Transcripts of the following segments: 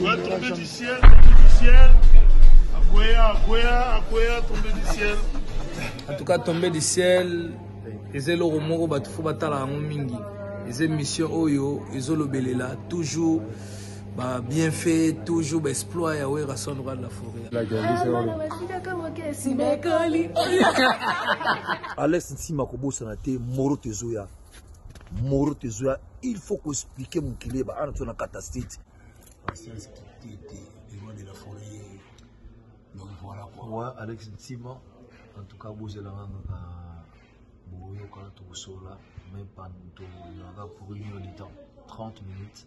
Va tomber du ciel, tomber du ciel. Akwea, akwea, akwea, tomber du ciel. En tout cas, tomber du ciel, eza eloko moko bato fo batala yango mingi. Eza émission oyo ezolobelela toujours ba bienfait, toujours ba exploit ya Werrason roi de la forêt. Alex Ntima kobosana te moro tezoya moro tezoya il faut ko expliquer mokili ba ana na kata state. Patience Kitete, le roi de la forêt. Donc voilà quoi. Ouais, Alex Ntima, en tout cas bozela nga boyoka tokosola même pas tozalaka pour une heure du temps 30 minutes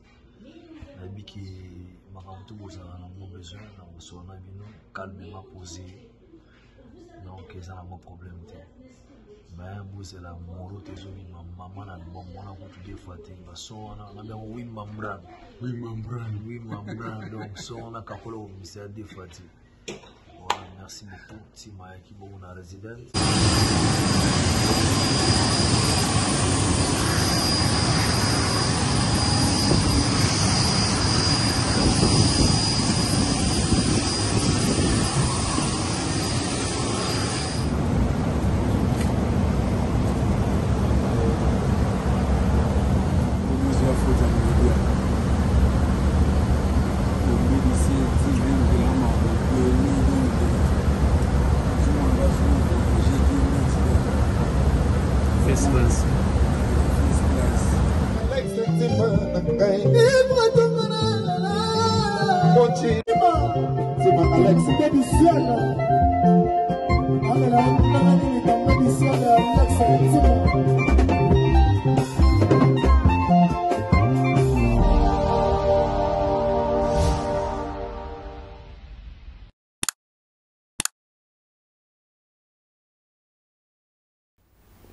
nayebi ke makambo to bozala nango besoin na kosola na bino calmement posé donc eza nango problème te mais bozela moro te ezobima mama na album wana kutu deux fois te bason wana na biango wimba mbran wimba mbran wimba mbran donc son wana kakola kobimisa ya deux fois te. Voilà, merci beaucoup Tima ayaki bongo na residence.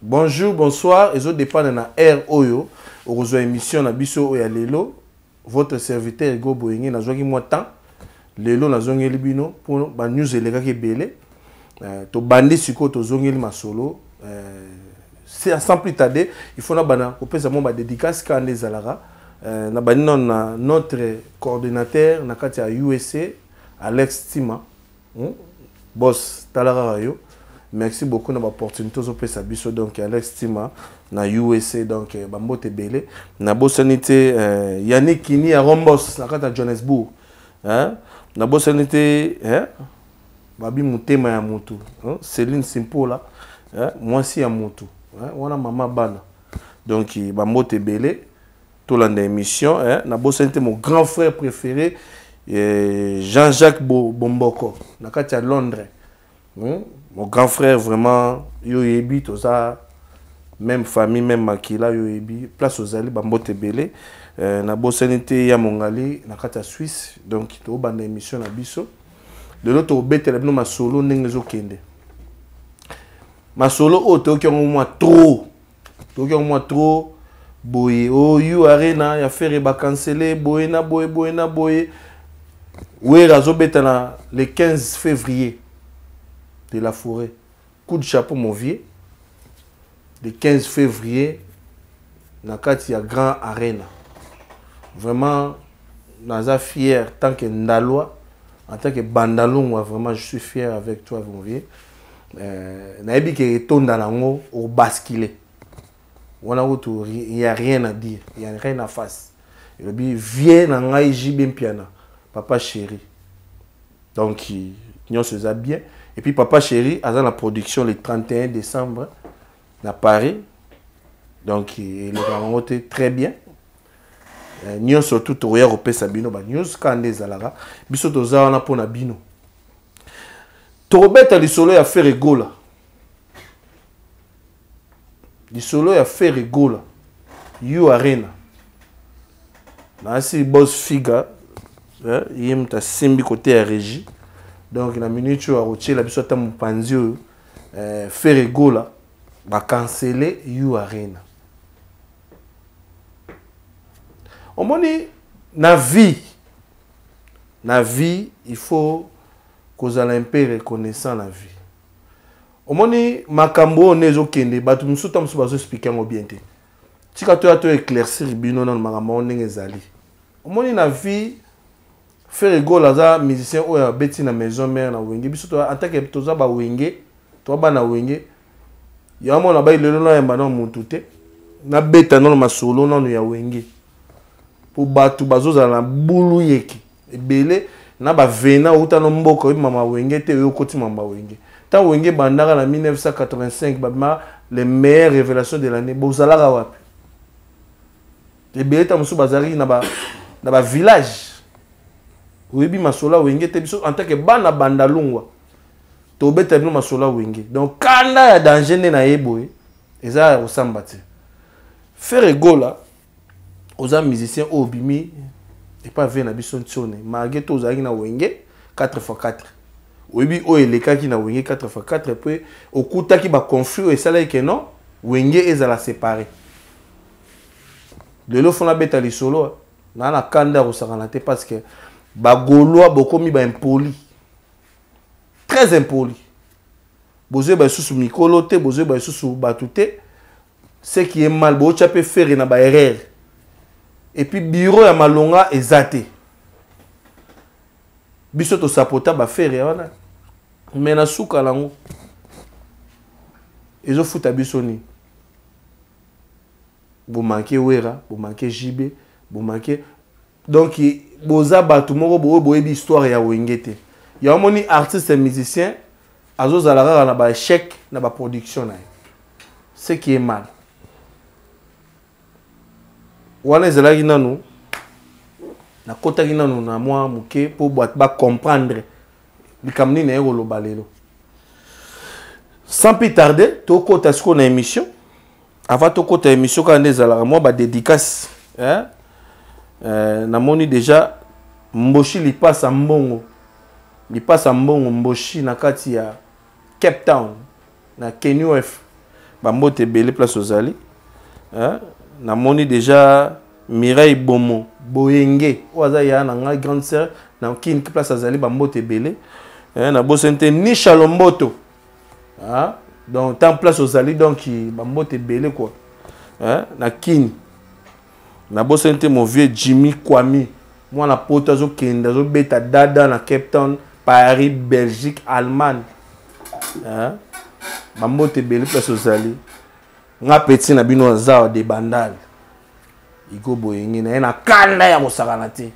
Bonjour, bonsoir, ezo dépendre na air oyo okozwa émission na biso oyo ya lelo. Votre serviteur Hugo Boyenge nazwaki mwa temps lelo nazongeli bino mpo ba news elekaki ebele. Tobandi sikoyo tozongeli masolo. Sans plus tarder, il faut na bana kopesa mwa ba dédicace kaka nde ezalaka. Na bandi nano na notre coordinateur na kati ya USA, Alex Tima. Boss, tala kaka yo. Merci beaucoup na ba opportunité ozopesa biso. Donc Alex Tima na USA, donc bambote ebele. Na bosani te Yannick Kini ya Rombos na kati ya Johannesburg. Hein? Na bosani te, hein? Babi mutema ya mutu, hein? Céline Simpola, hein? Mwasi ya mutu, hein? Wana mama bana. Donc bambote ebele. Tolanda émission, hein? Na bosani te mon grand frère préféré, Jean-Jacques Bomboko na kati ya Londres. Mon grand frère vraiment yo yebi toza même famille même makila yo yebi place ozali bambote ebele. Na bosani te ya Mongali na kati ya Suisse. Donc to banda émission na biso lelo to betela bino masolo ndenge ezokende. Masolo oyo toyoki yango mwa trop, toyoki yango mwa trop boye oyo arena ya Ferre ba canceler boye na boye boye na boye. Wera azobeta na le 15 février de la forêt. Coup de chapeau mon vieux. Le 15 février na kati ya Grand Arena. Vraiment naza fier tant que Ndalois, en tant que Bandalungwa, vraiment je suis fier avec toi mon vieux. Nayebi ke etonda nango au basculer. Wana kutu, il y a rien à dire, il y a rien à face. Elobi vieux na ngai JB Mpiana, papa chéri. Donc nyonso eza bien. Et puis papa chéri aza na production le 31 décembre na Paris. Donc il est vraiment très bien. Nyonso tout toya kopesa bino ba news kande ezalaka. Biso toza wana pona bino. Tokobeta lisolo ya Ferre Gola. Lisolo ya Ferre Gola. U Arena. Nasi boss figure, hein, ye moto asimbi côté ya régie. Donc na minute oyo akotiela biso ata mopanzi oyo, Ferre Gola ba canceler U Arena. Omoni na vie, na vie il faut kozala un peu reconnaissant na vie. Omoni makambo oyo nde ezokende, bato mosusu ta mosusu bazo expliquer yango bien te. Tika toya to éclaircir bino nanu makambo oyo ndenge ezali. Omoni na vie, Ferre Gola aza musicien oyo abeti na maison mère na Wenge. Biso to en tant que toza ba Wenge, to bana Wenge. Ya mona ba lelo na yamba na mutu te. Na beta nano masolo nano ya Wenge. Po batu bazozala na bulu yeke. Ebele na ba vena uta no mboka oyo mama Wenge te oyo koti mama Wenge. Tant Wenge bandaka na 1985 babima les meilleures révélations de l'année. Bozalaka wapi? Ebele ta mosusu bazalaki na ba na ba village. Oyebi masolo ya Wenge te, biso en tant que bana Bandalungwa tobeta bino masolo ya Wenge. Donc kanda ya danger nde na ye boye eza ya kosamba te. Ferre Gola oza musicien oyo obimi epa vie na biso ntione, malgré to ozalaki na Wenge 4x4, oyebi oyo elekaki na Wenge 4x4, pe okutaki ba conflit oyo esalaki ke non Wenge ezala séparé. Lelo fona beta lisolo na na kanda ya kosakana te, parce que ba Gaulois bokomi ba impoli, très impoli. Bozoyeba lisusu mikolo te, bozoyeba lisusu bato te, ce qui est mal. Botya pe Ferre na ba erreur, et puis bureau ya malonga eza te. Biso tosapota ba Ferre wana, mais na suka nango ezofuta biso nini? Bomanke Wera, bomanke JB, bomanke, donc boza bato moko boyo boyebi histoire ya Wenge te. Ya omoni artiste musicien azozala kaka na ba échec na ba production na ye, ce qui est mal. Wana ezalaki nanu nakotaki nanu na mwa moke po bato ba comprendre likambo nini naye koloba lelo. Sans plus tarder, tokota sikoyo na émission. Avant tokota émission, kaka nde ezalaka mwa ba dédicace, hein? Namoni déjà Mboshi Lipasa Mbongo, Lipasa Mbongo Mboshi na kati ya Cape Town na KNUF, bambote ebele place ozali, hein? Namoni déjà Mireille Bomo Boyenge oyo aza ya na ngai grande sœur na Kin place azali, bambote ebele, hein? Nabosani te Nisha Lomboto, hein? Donc tant place ozali, donc bambote ebele quoi, hein? Na Kin nabosani te mon vieux Jimmy Kwami, mwana poto azokende azobeta dada na Cape Town, Paris, Belgique, Allemagne, hein? Bambote ebele place ozali. Nga petit na bino aza de Bandal Iko Boyenge na ye na kanda ya kosakana te,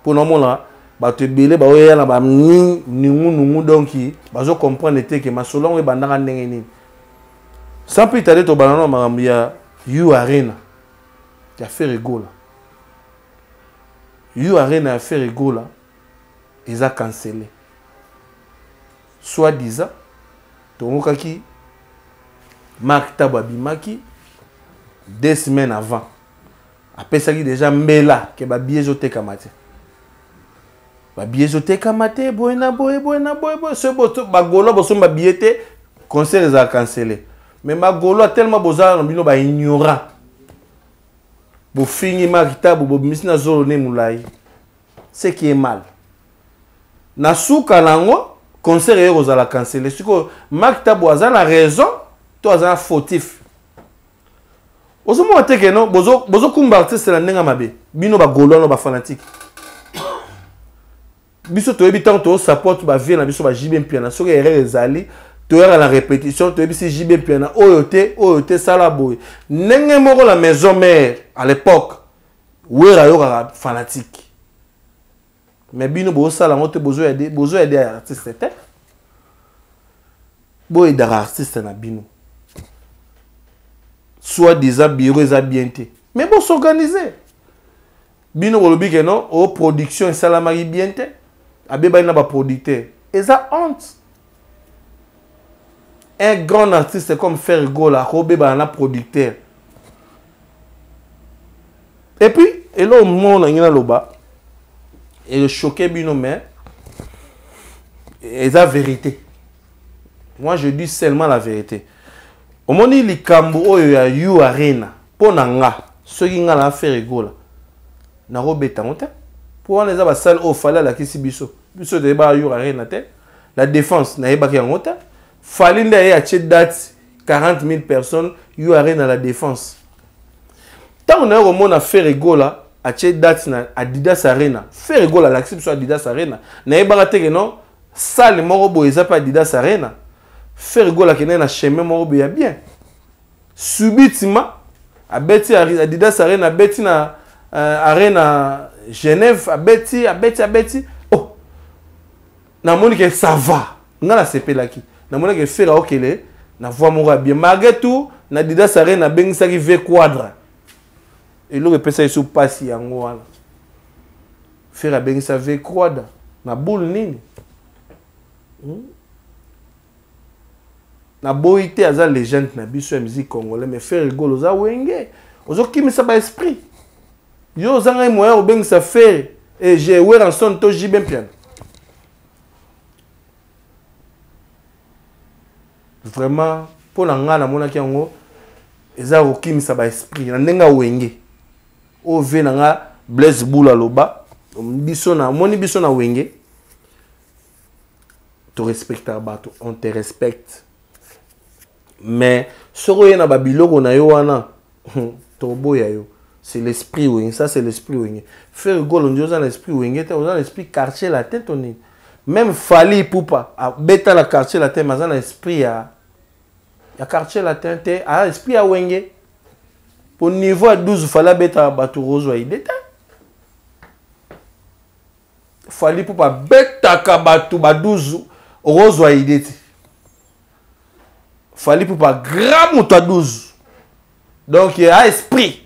mpo namona bato ebele baoya na ba ningu nungu, donc bazo comprendre te ke masolo yango ebandaka ndenge nini. Sans plus tarder, tobanda na makambo ya U Arena ya Ferre Gola. U Arena ya Ferre Gola eza cancellé, soi-disant tongokaki Marc Tabo abimaki 2 semaines avant, apesaki déjà mbela ke ba billets ezotekama te, ba billets ezotekama te, boye na boye, boye na boye, boye. Soki ba Gaulois bosombi ba billets te, concert ezala cancellé. Mais ba Gaulois tellement bozala na bino ba ignorant, bofingi Marc Tabo, bobimisi na zolo ne molai, ce qui est mal. Na suka nango concert eye kozala cancellé. Sikoyo Marc Tabo aza na raison to aza na fautif? Ozomona te ke non, bozokumba artiste na ndenge mabe. Bino ba Gaulois no ba fanatique, biso toyebi ntango tozosupport ba vie na biso ba JB Mpiana, soki erreur ezali toyaka na répétition, toyebisi JB Mpiana oyo te, oyo te, sala boye. Ndenge moko na maison mère à l'époque, Wera ayokaka fanatique, mais bino bozosala yango te, bozoyade artiste te, boyedaka artiste na bino. Soit disant bureau eza bien te, mais bos'organiser. Bino bolobi ke non, o production esalamaki bien te, abebani na baproducteur, eza honte. Un grand artiste comme Ferre Gola akobebana na producteur? Et puis eloko moko na ngai naloba echoquer bino, mais eza vérité. Moi je dis seulement la vérité. Omoni likambo oyo ya U Arena, mpo na nga, soki nga na Ferre Gola, nakobeta yango te, mpo wana eza basale oyo Fally alakisi biso. Biso toyebaka U Arena te, la Défense nayebaki yango te. Fally nde aye atie date 40 000 personnes, U Arena, la Défense. Ntango naye komona Ferre Gola Atie date na Adidas Arena. Ferre Gola alakisi biso Adidas Arena. Nayebaka te ke non, salle moko boye eza pe Adidas Arena. Ferre Gola akendaki na chemin moko boye ya bien. Subitement abeti Adidas Arena, abeti na Arena Genève, abeti, abeti, abeti. Oh! Namoni ke ça va. Nga nasepelaki. Namoni ke Ferre aokele na voix moko ya bien. Malgré tout, na Adidas Arena abengisaki V Quadra. Eloko epesaki so pasi yango wana. Ferre abengisa V Quadra na boule nini? Naboyi te aza légende na biso ya musique congolais, mais Ferre Gola oza wenge, ozokimisa ba esprit. Yo oza ngai moyen obengisa Ferre et j'ai Werrason to JB Mpiana. Vraiment mpo na ngai namonaki yango eza kokimisa ba esprit na ndenge ya wenge. Oyo ve na nga Blaise Bula loba biso na moni biso na wenge to respecta bato, on te respecte. Mais soki oye na ba biloko na yo wana, toboya yo. C'est l'esprit wenge, ça c'est l'esprit wenge. Ferre Gola ndio oza na esprit wenge te, oza na esprit quartier latin to nini? Même Fally Ipupa abeta na quartier latin, mais aza na esprit ya quartier latin te, a esprit ya wenge. Au niveau ya 12 Fally abeta bato rozwa idée te. Fally Ipupa abetaka bato ba 12 rozwa idée te. Fally Ipupa grand moto ya 12. Donc il y a esprit.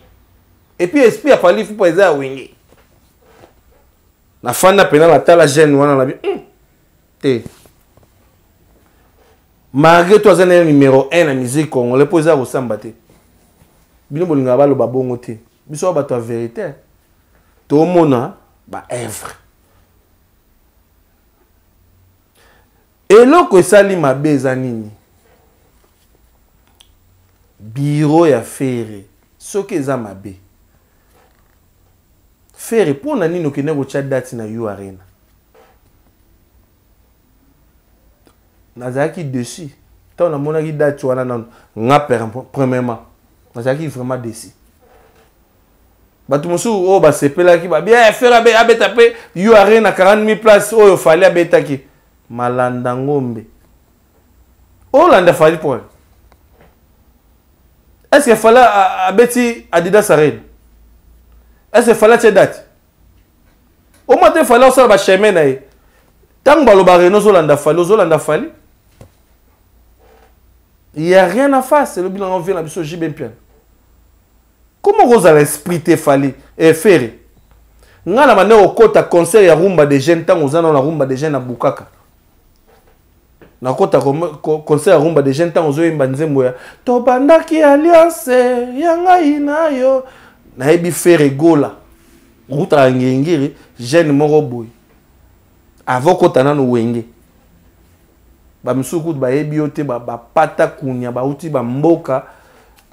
Et puis esprit ya Fally Ipupa eza ya wenge. Na fanda pena na tala jeune wana na bi, te. Malgré tout aza na numéro 1 na musique congolais po eza kosamba te. Bino bolingaka baloba bongo te. Biso ba bato ya vérité. Tomona ba œuvre. Eloko esali mabe eza nini? Bureau ya Ferre soki eza mabe. Ferre pona nini okende kotia date na U Arena? Nazalaki dessus. Tant namonaki date wana nanu nga premièrement nazalaki vraiment dessus. Bato mosusu oyo basepelaki ba bien Ferre abeta pe U Arena 40 000 places oyo Fally abetaki. Malanda ngombe. Olanda Fally point. Est-ce que Fally abeti Adidas Arena? Est-ce que Fally atie date? Au moins te Fally osala ba chemin na ye. Tango baloba Renault ozolanda Fally, ozolanda Fally. Il y a rien à faire, c'est le bilan en vient na biso JB Mpiana. Comment kozala l'esprit te Fally et Ferre? Nga na bande okota concert ya rumba des jeunes tango oza na rumba des jeunes na Bukaka. Na kota concert ya rumba des jeunes tango ozoyemba nzembo ya tobandaki alliance ya ngai na yo. Nayebi Ferre Gola. Route ya Ngengiri, jeune moko boye. Avant kota nanu wenge. Ba misusu kutu bayebi yo te, ba pata kunya, ba uti ba mboka,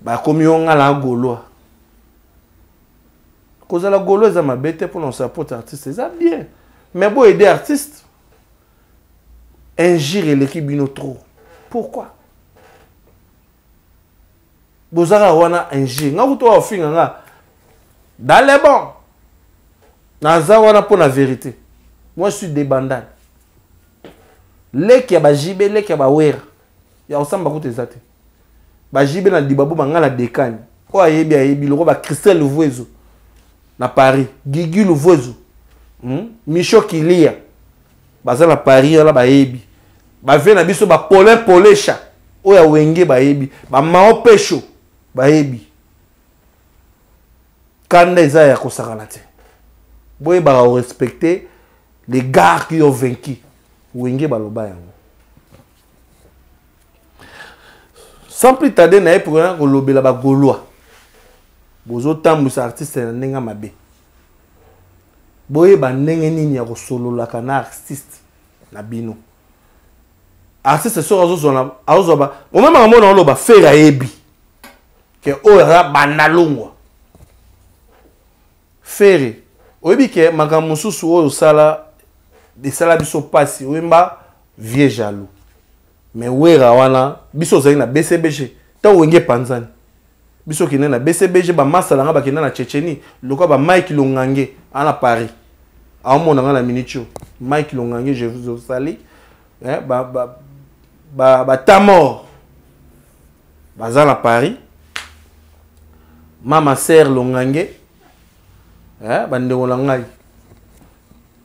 ba komi yo nga na Gaulois. Kozala Gaulois eza mabe te mpona support artiste, eza bien. Mais bo aider artiste, injure eleki bino trop. Pourquoi? Bozaka wana injure. Nga kutu oyo ofinga nga. Dans les bons. Naza wana mpona vérité. Moi je suis débandade. Leki ya ba JB, leki ya ba Wera. Ya osamba kutu eza te. Ba JB na Dibabu ba nga na Dekani. Oyo ayebi, ayebi, loko ba Christelle Vuezo na Paris, Guigui Luvuezo. Micho Kilia. Baza na Paris wana bayebi. Ba vie na biso ba Paulin Polesha oyo ya Wenge bayebi, ba Mao Pesho bayebi. Kanda eza ya kosakana te. Boyebaka ko respecter les gars qui ont vaincu. Wenge baloba yango. Sans plus tarder na ye pour kolobela ba Gaulois. Bozotambwisa artiste na ndenge mabe. Boyeba ndenge nini ya kosololaka na artiste na bino. Artiste soki azozwa na, azozwa ba, omema makambo na oloba Ferre ayebi ke oyo aza banda longwa. Ferre oyebi ke makambo mosusu oyo osala esala biso pasi, oyemba vieux jaloux. Mais Wera wana biso ozali na BCBG, tango wenge panzani. Biso kende na BCBG, ba masala nga bakenda na Tchétchénie, lokola ba Mike Longange ana Paris. Aomona nga na minute oyo. Mike Longange, je vous salue. Eh, ba ba ba, ba Tamor. Baza na Paris. Mama Sœur Longange. Eh, bandeko na ngai.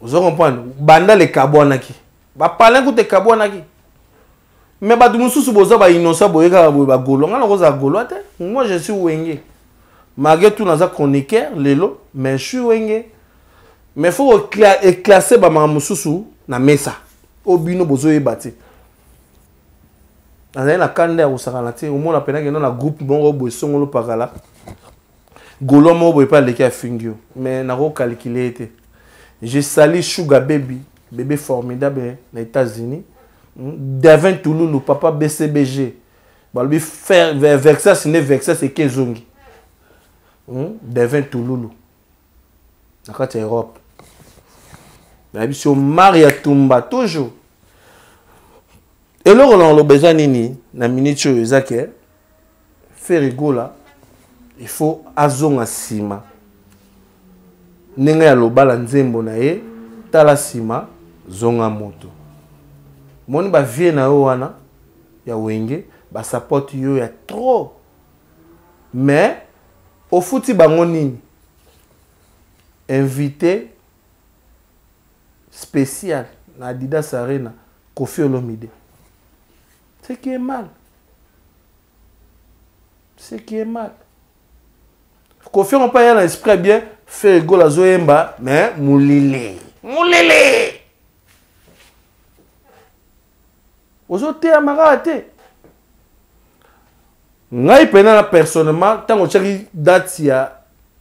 Ozo comprendre? Banda le kabwanaki. Ba palin kutu ekabwanaki. Mais bato mosusu boza ba innocent boye kaka boye ba gaulois. Nga nakozala gaulois te. Moi je suis wenge. Malgré tout naza chroniqueur lelo, mais je suis wenge. Mais faut éclasser ba makambo mosusu na mesa. Oyo bino bozoyeba te. Nazali na kanda ya kosakana te. Omona pena kenda na groupe moko boye songolo pakala. Gaulois moko boye pe aleki afingi yo. Mais nako calculer ye te. Je salue Sugar Baby, bébé formidable na États-Unis. Devin Touloulou, papa BCBG. Balobi faire Vexas ne Vexas et Kezongi. Devin Touloulou. Na kati ya Europe. Na biso Maria Tumba toujours. Eloko na loba eza nini na minute oyo eza ke Ferre Gola il faut azonga sima. Ndenge ya lobala nzembo na ye tala sima zonga moto. Moni ba vie na yo wana ya wenge ba support yo ya trop. Mais ofuti bango nini? Invité spécial na Adidas Arena Koffi Olomide. Ce qui est mal. Ce qui est mal. Koffi on pas un esprit bien Ferre Gola zoyemba mais mulili. Mulili. Ozoteya maka te. Ngai pena na personnellement tango otiaki date ya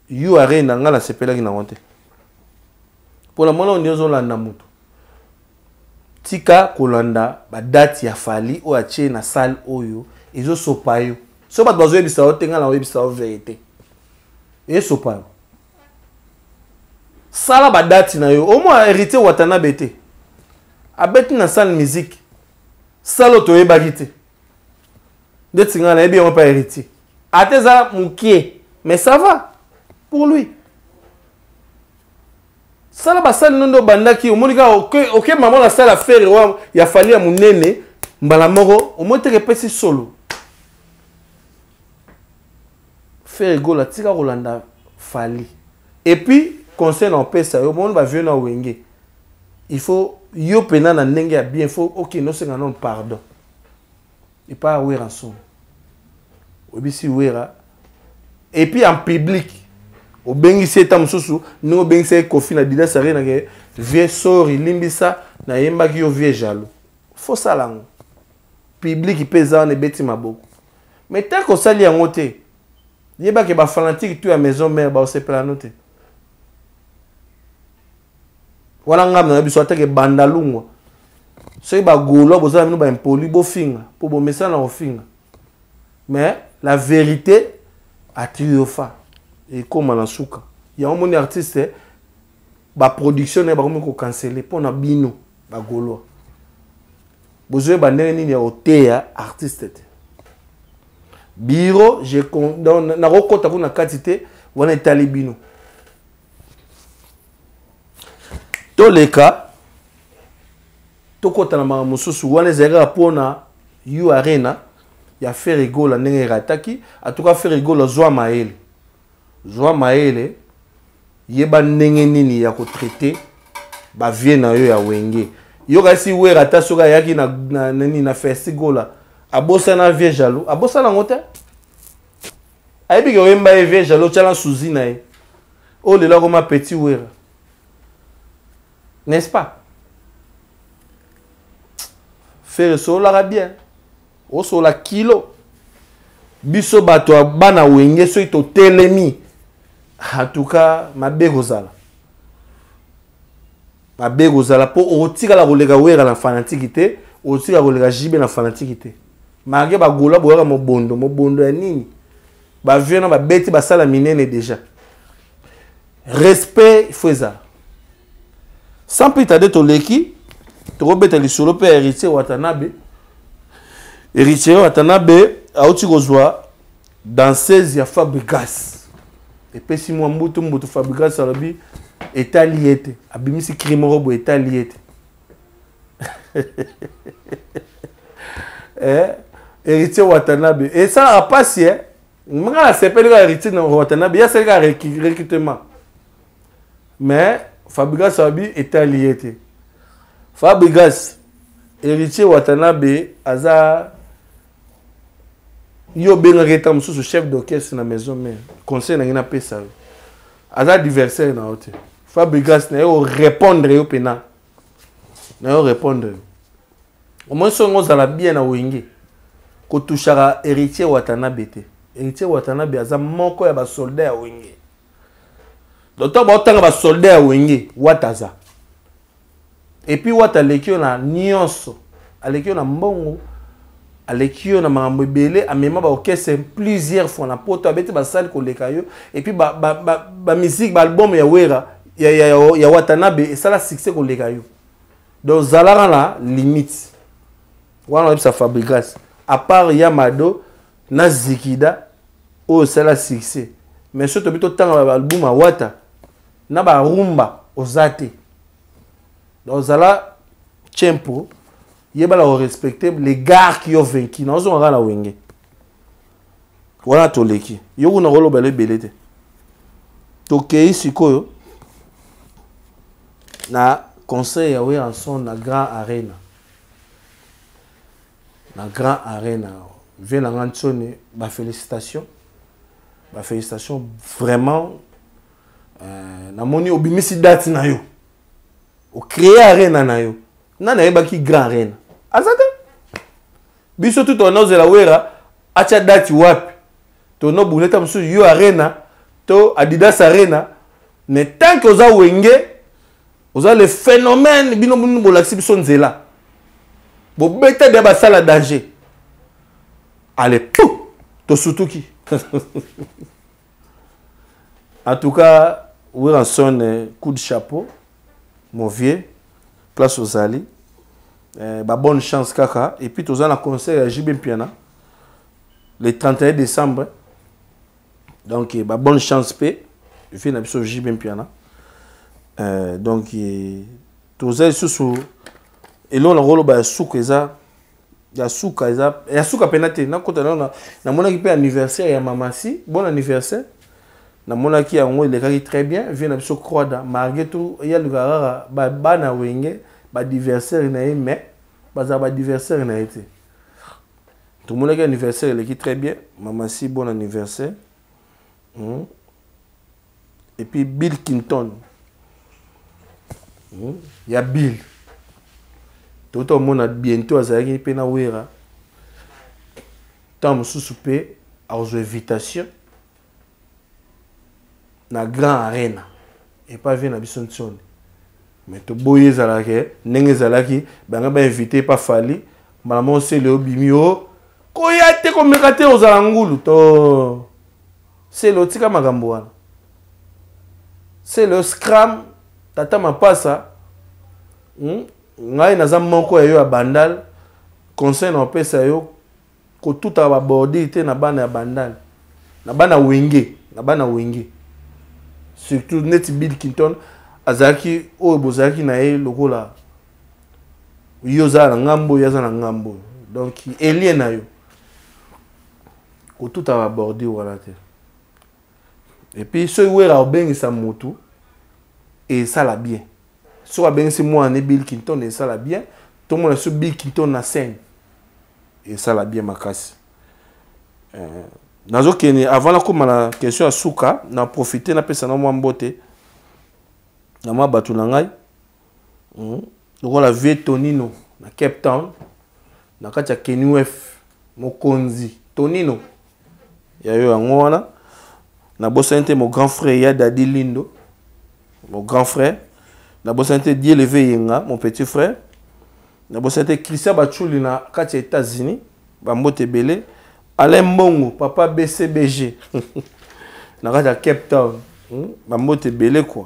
U Arena ngai nasepelaki nango te. Pona mona oyo ozolanda moto. Tika kolanda ba date ya Fally oyo atie na salle oyo ezosopa yo. So bato bazoyebisa yo te, ngai nakoyebisa yo vérité. Esopa yo. Sala ba date na yo. Au moins héritier Watanabe te. Abeti na salle musique. Salle oyo toyebaki te. Ndeti ngai nayebi yango pa héritier. Ata eza mokie, mais ça va pour lui. Sala basali no nde obandaki, omoni kaka oke mama na sala affaire wa ya Fally ya monene mbala moko, omoni teke epesi solo. Ferre Gola tika kolanda Fally. Et puis conseil na opesa yo, omoni ba vieux na wenge. Il faut yo pena na ndenge ya bien, il faut okende osenga non pardon. Et pas Werrason. Obisi Wera. Et puis en public, obengisi eta mosusu, ndenge obengisi ye Koffi na Adidas Arena ke vieux sorry limbisa na yembaki yo vieux jaloux. Faut sala yango. Public pe eza wana ebeti maboko. Mais tant que osali yango te, yeba ke ba fanatique tout ya maison mère ba osepela no te. Wana ngambo na biso atake banda lungwa. Soki ba gaulois bozala bino ba impoli bofinga po bomesana na kofinga. Mais la vérité a triompha. Ekoma na suka. Yango moni artiste ba production na bakomi ko canceller po na bino ba gaulois. Bozoyeba ndenge nini ya koteya artiste te. Bureau, je con-, donc, nakokota kuna kati te, wana etali bino. Toleka tokota na makambo mosusu wana ezali kaka mpona U Arena ya Ferre Gola ndenge erataki. En tout cas Ferre Gola zwa mayele, zwa mayele, yeba ndenge nini ya kotraite ba vie na yo ya wenge. Yo kasi Wera ata soki ayaki na, na, nini, na Festi Gola, abosana vieux jaloux, abosana yango te. Ayebi ke oyemba ye vieux jaloux, tiala suzi na ye. Oyo lelo akoma petit Wera. N'est-ce pas? Ferre solaka bien. Osola kilo. Biso bato ya bana wenge soki totelemi. En tout cas, mabe kozala. Mabe kozala po otikala koleka Wera na fanatique te, otikala koleka JB na fanatique te. Malgré ba gola boyaka mobondo, mobondo ya nini? Ba vieux na ba beti ba sala minene déjà. Respect, il faut ça. Sans plus tarder toleki, tokobeta lisolo pe héritier Watanabe. Héritier Watanabe auti kozwa Danseuse ya Fabregas epesi mwa mbutu mbutu. Fabregas alobi etali ye te, abimisi cri moko boye, etali ye te. Eh, Héritier Watanabe esalaka mpasi e nga nasepeli kaka Héritier Watanabe, ye asali kaka recrutement, mais Fabregas alobi etali ye te. Fabregas, Héritier Watanabe aza yo obengaki eta mosusu chef d'orchestre na maison mère. Conseil na ngai napesa yo, aza adversaire na yo te. Fabregas, na ye orépondre yo mpena, na yo répondre yo au moins soki ozala bien na Wenge, kotushaka Héritier Watanabe te. Héritier Watanabe aza moko ya basoldat ya Wenge. Donc ntango baotanga basoldat ya Wenge, Wata aza. Et puis Wata aleki yo na nyonso, aleki yo na mbongo, aleki yo na makambo ebele, amema baorchestre plusieurs fois na Poto, abeti basali koleka yo. Et puis bamusique, ba baalbum ya Wera ya Watanabe esala succès koleka yo. Donc zalaka na limite wana. Oyebisa Fabregas, à part ya Mado na Zikida oyo osala succès, mais soki tobi totanga baalbum ya Wata na barumba, oza te. Donc ozala tchempo, yebala korespecte les gars qui ont vaincu. Nazozonga kaka na Wenge wana, toleki yo kuna, kolobela ebele te. Tokei sikoyo na concert ya Werrason na Grand Arena. Na Grand Arena, vie na nga ntsoni, bafélicitation, bafélicitation vraiment. Namoni obimisi date na yo, ocréer arena na yo. Nani ayebaki Grand Arena? Aza te. Biso tu tona ozela Wera atya date wapi, tono buneta mosusu yo Arena to Adidas Arena. Mais tant que oza Wenge, oza le phénomène. Bino bino bolakisi biso nzela, bobeta deya basala danger. Ale pou tosutuki. En tout cas, Werrason, coup de chapeau, mon vieux, place ozali, ba bonne chance kaka. Et puis toza na concert ya JB Mpiana le 31 décembre. Donc ba bonne chance mpe vie na biso JB Mpiana. Donc toza lisusu eloko na koloba ya suka, eza ya suka, eza ya suka mpena te. Nakota nano, namonaki mpe anniversaire ya Mamasi, bon anniversaire. Namonaki yango elekaki très bien. Vie na biso Croida, malgré tout ye alukaka kaka bana Wenge baadversaire na ye, mais bazala baadversaire na ye te. Tomonaki anniversaire eleki très bien. Mamasi, bon anniversaire. Et puis Bill Clinton, Ya Bill, tota omona bientôt azalaki mpe na Wera. Ntango mosusu mpe akozwa invitation na Grand Arena epa vie na biso ntioni. Mais toboyi ezalaka ndenge ezalaki, bango bainvite epa Fally, mbala moko sele obimi o koya te, komeka te, ozala ngulu to sele otika makambo wana. Sele scram tata mapasa, Ngai naza moko ya yo ya Bandal. Conseil na opesa yo, kotutaka babordure te na bana ya Bandal, na bana Wenge, na bana Wenge surtout neti Bill Clinton azalaki oyo bozalaki na ye lokola yo oza na ngambo, oyo aza na ngambo oyo. Donc elie na yo kotuta babordure wana te. Et puis soki Wera obengisa motu, esala bien. Soki abengisi mwana ne Bill Clinton, esala bien. Tomona so Bill Clinton na scène, esala bien makasi. Nazokende avant nakóma na question ya suka, na profite napesa na mwa mbote na mwa bato na ngai, Lokola vieux Tonino na Cape Town, na kati ya Kenuf, mokonzi Tonino ya yo yango wana. Nabosani te mon grand frère ya Dadi Lindo, mon grand frère. Nabosani te Dieleve Yenga, mon petit frère. Nabosani te Christian Bachuli na kati ya États-Unis, bambote ebele. Alain Mbongo, papa BCBG na kati ya Cape Town, Bambote ebele quoi.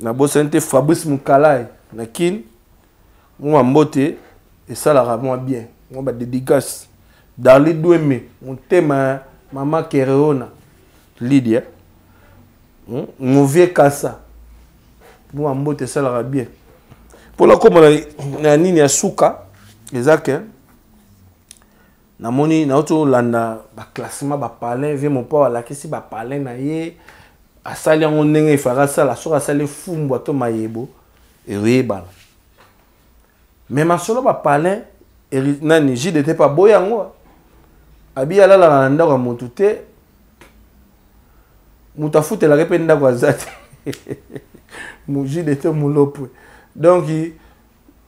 Nabosani te Fabrice Mukalai na Kin, mwa mbote esalaka mwa bien, mwa badédicace. Darli Dweme, motema. Mama Kereona Lydia Movie Kasa mwa mbote esalaka bien mpo nakóma na nini ya suka eza ke namoni nauti olanda baclassement bapalin vie mopao alakisi bapalin na ye asali yango ndenge efaka asala soki asali fumbwa to mayebo eyebana mais masolo bapalin nani jdt mpe aboyi yango abi alalaka na ndako ya motu te moto afutelaka mpe ndako aza te jdt mulopwe donc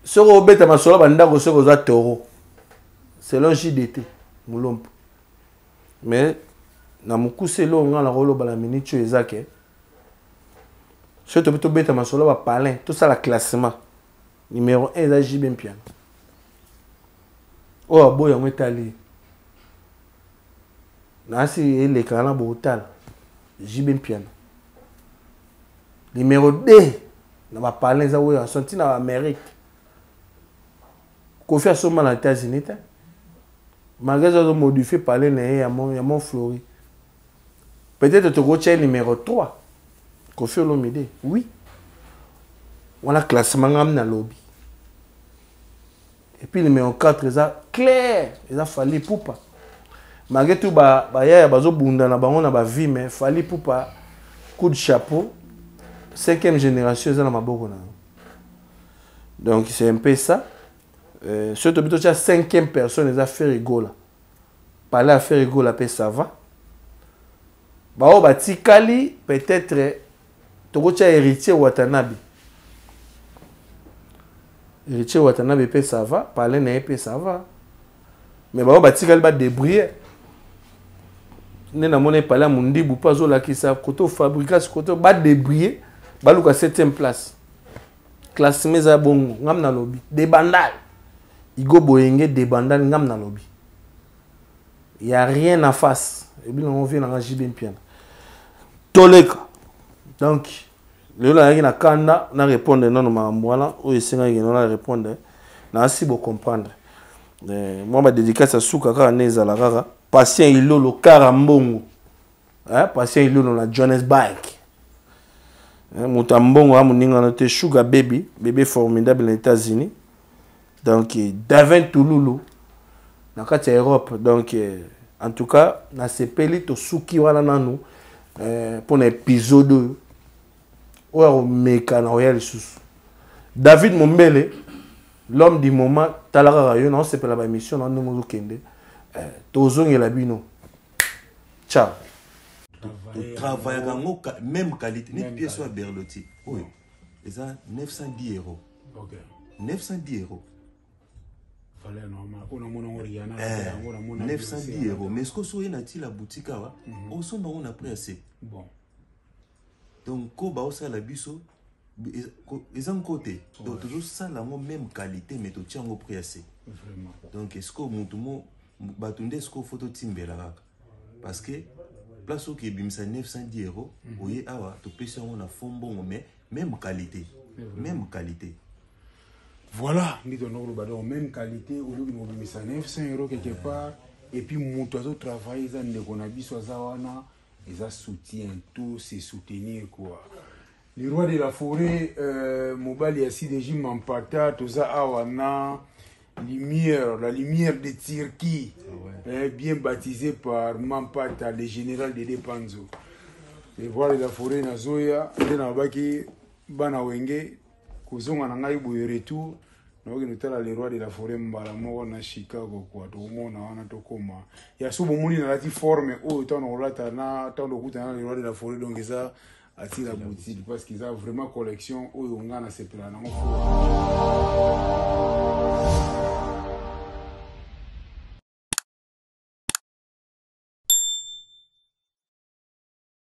soki obeta masolo bandako soki oza taureau selon jdt mulompo mais na mokuse eloko ngai nakoloba na minute oyo eza ke soki tobi tobeta masolo bapalin tosala classement numéro 1 eza jb mpiana oyo aboyi yango etali nasi elekaka na botala jb mpiana numéro 2 na bapalin eza oyo asonti na baamérique Koffi asomba na États-Unis te. Malgré ça, azo modifier palais na ye ya Mont Fleury. Peut-être tokotia numéro 3. Koffi Olomide. Oui. Wana classement ngam na lobby. Et puis numéro 4 eza clair, eza Fally Ipupa. Malgré tout ba ba yaya bazo bunda na bango na ba vie mais Fally Ipupa coup de chapeau. Cinquième génération eza na maboko na. Donc c'est un peu ça. Surtout plutôt la cinquième personne eza Ferre Gola. Parler à Ferre Gola pe ça va. Ba oyo batikali peut-être tokotia héritier Watanabe. Héritier Watanabe pe ça va, parler na ye pe ça va. Mais ba oyo batikali ba débrouiller. Nde namoni epale ya Mundibu mpe azolakisa koto fabrication koto ba débrouiller baluka 7e place. Classement eza bongo ngam nalobi debandal Igo Boyenge debandal ngam nalobi. Y a rien en face. Et bien on vient na JB Mpiana. Toleka. Donc lelo nayaki na kanda na répondre nano makambo wana oyo esengaki na répondre na asi bo comprendre. Moi ba dédicace ya suka kaka nde ezala kaka Patient Ilolo Kara Mbongo. Hein, Patient Ilolo na Johannesburg. Hein, moto ya mbongo ya moninga na te Sugar Baby, bébé formidable na États-Unis. Donc Davin Touloulou na kati ya Europe. Donc en tout cas nasepeli tosuki wana nanu mpona épisode oyo oyo akomeka na oya lisusu. David Mombele, l'homme du moment, tala kaka yo na osepela ba émission na ndenge ozokende. Tozongela bino. Ciao. Travaillaka yango même qualité neti pièce oyo ya Berlotti oyo eza 910 euros. Ok. 910 euros. Valeur normale. Oyo namona yango Rihanna, yango namona 910 Beyoncé. euros. Mais est-ce que soki na ti la boutique awa, osomba yango na prix ya se. Bon. Donc ko baosala biso eza nko te. Donc tozosala yango même qualité mais totia yango prix ya se. Vraiment. Donc est-ce que motu mo bato nde est-ce que faut totimbela kaka? Parce que place oyo ebimisa 910 euros, oye awa topesi yango na fond mbongo mais même qualité. Même qualité. Voilà, ndi tondokoloba donc même qualité oyoki mobimisa 900 euros quelque part et puis moto azo travailler eza ndeko na biso aza wana eza soutien tout c'est soutenir quoi. Le roi de la forêt mobali ya CDJ Mampata toza awa na lumière, la lumière de Turquie. Bien baptisé par Mampata, le général de Depanzo. Le roi de la forêt nazoya nde na baki bana wenge kozonga na ngai boye retour naoki notala le roi de la forêt mbala moko na Chicago quoi tokomona wana tokoma ya so bomoni nalati forme oyo ntango nakolata na ntango tokutana na le roi de la forêt donc eza Atila boutique parce qu'ils ont vraiment collection oyo nga na sepela nango fort.